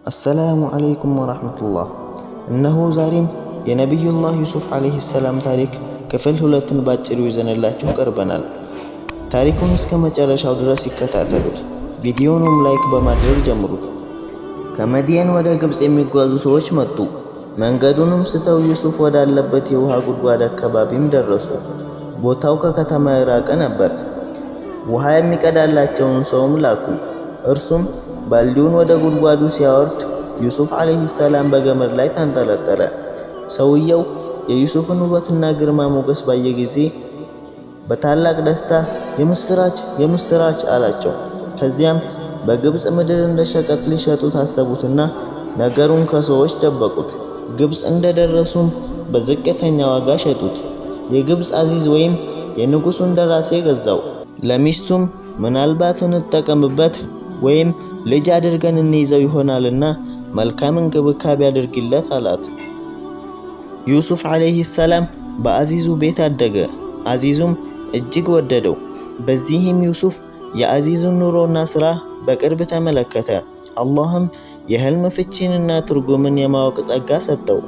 السلام عليكم ورحمة الله። እነሆ ዛሬም የነቢዩላህ ዩሱፍ ዓለይሂ ሰላም ታሪክ ክፍል 2ን ባጭሩ ይዘንላችሁ ቀርበናል። ታሪኩን እስከ መጨረሻው ድረስ ይከታተሉት። ቪዲዮኑም like በማድረግ ጀምሩት። ከመድየን ወደ ግብፅ የሚጓዙ ሰዎች መጡ። መንገዱንም ስተው ዩሱፍ ወዳለበት የውሃ ጉድጓድ አካባቢም ደረሱ። ቦታው ከከተማ የራቀ ነበር። ውሃ የሚቀዳላቸውን ሰውም ላኩ። እርሱም ባልዲውን ወደ ጉድጓዱ ሲያወርድ ዩሱፍ ዓለይሂ ሰላም በገመድ ላይ ተንጠለጠለ። ሰውየው የዩሱፍን ውበትና ግርማ ሞገስ ባየ ጊዜ በታላቅ ደስታ "የምስራች! የምስራች!" አላቸው። ከዚያም በግብፅ ምድር እንደ ሸቀጥ ሊሸጡት አሰቡትና ነገሩን ከሰዎች ደበቁት። ግብፅ እንደደረሱም በዝቅተኛ ዋጋ ሸጡት። የግብፅ አዚዝ ወይም የንጉሡ እንደራሴ ገዛው። ለሚስቱም ምናልባት እንጠቀምበት ወይም ልጅ አድርገን እንይዘው ይሆናልና መልካም እንክብካቤ አድርጊለት አላት። ዩሱፍ ዓለይሂ ሰላም በአዚዙ ቤት አደገ። አዚዙም እጅግ ወደደው። በዚህም ዩሱፍ የአዚዙን ኑሮና ሥራ በቅርብ ተመለከተ። አላህም የህልም ፍቺንና ትርጉምን የማወቅ ጸጋ ሰጠው።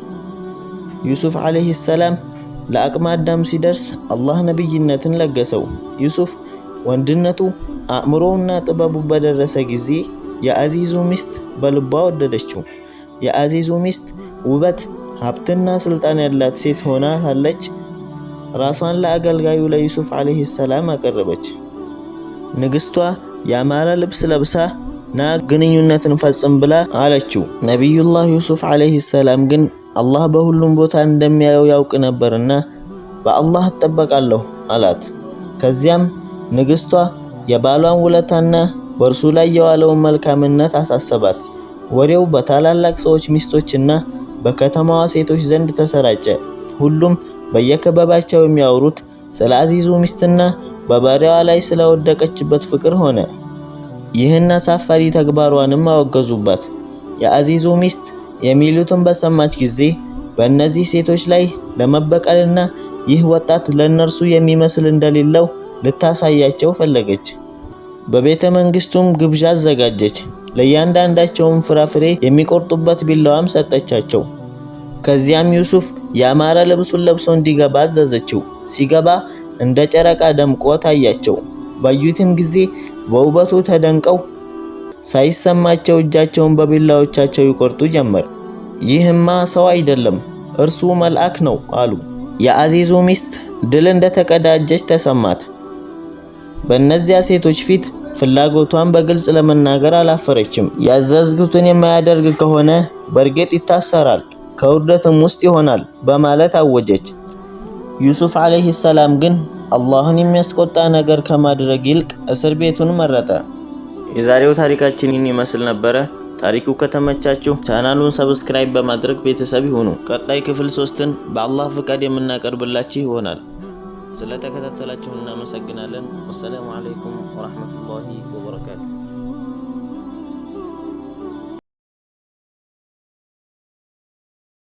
ዩሱፍ ዓለይሂ ሰላም ለአቅመ አዳም ሲደርስ አላህ ነቢይነትን ለገሰው። ዩሱፍ ወንድነቱ፣ አእምሮውና ጥበቡ በደረሰ ጊዜ የአዚዙ ሚስት በልቧ ወደደችው። የአዚዙ ሚስት ውበት፣ ሀብትና ስልጣን ያላት ሴት ሆና ሳለች ራሷን ለአገልጋዩ ለዩሱፍ ዓለይሂ ሰላም አቀረበች። ንግስቷ ያማረ ልብስ ለብሳ "ና ግንኙነትን ፈጽም" ብላ አለችው። ነቢዩላህ ዩሱፍ ዓለይሂ ሰላም ግን አላህ በሁሉም ቦታ እንደሚያየው ያውቅ ነበርና "በአላህ እጠበቃለሁ" አላት። ከዚያም ንግስቷ የባሏን ውለታና በእርሱ ላይ የዋለውን መልካምነት አሳሰባት። ወሬው በታላላቅ ሰዎች ሚስቶችና በከተማዋ ሴቶች ዘንድ ተሰራጨ። ሁሉም በየክበባቸው የሚያወሩት ስለ አዚዙ ሚስትና በባሪያዋ ላይ ስለወደቀችበት ፍቅር ሆነ። ይህን አሳፋሪ ተግባሯንም አወገዙባት። የአዚዙ ሚስት የሚሉትን በሰማች ጊዜ በእነዚህ ሴቶች ላይ ለመበቀልና ይህ ወጣት ለእነርሱ የሚመስል እንደሌለው ልታሳያቸው ፈለገች። በቤተ መንግስቱም ግብዣ አዘጋጀች። ለእያንዳንዳቸውም ፍራፍሬ የሚቆርጡበት ቢላዋም ሰጠቻቸው። ከዚያም ዩሱፍ ያማረ ልብሱን ለብሶ እንዲገባ አዘዘችው። ሲገባ እንደ ጨረቃ ደምቆ ታያቸው። ባዩትም ጊዜ በውበቱ ተደንቀው ሳይሰማቸው እጃቸውን በቢላዎቻቸው ይቆርጡ ጀመር። "ይህማ ሰው አይደለም፣ እርሱ መልአክ ነው" አሉ። የአዚዙ ሚስት ድል እንደተቀዳጀች ተሰማት። በእነዚያ ሴቶች ፊት ፍላጎቷን በግልጽ ለመናገር አላፈረችም። "ያዘዝኩትን የማያደርግ ከሆነ በእርግጥ ይታሰራል፣ ከውርደትም ውስጥ ይሆናል" በማለት አወጀች። ዩሱፍ ዓለይሂ ሰላም ግን አላህን የሚያስቆጣ ነገር ከማድረግ ይልቅ እስር ቤቱን መረጠ። የዛሬው ታሪካችን ይህን ይመስል ነበረ። ታሪኩ ከተመቻችሁ ቻናሉን subscribe በማድረግ ቤተሰብ ይሁኑ። ቀጣይ ክፍል 3ን በአላህ ፍቃድ የምናቀርብላችሁ ይሆናል። ስለተከታተላችሁ እናመሰግናለን። والسلام عليكم ورحمة الله وبركاته።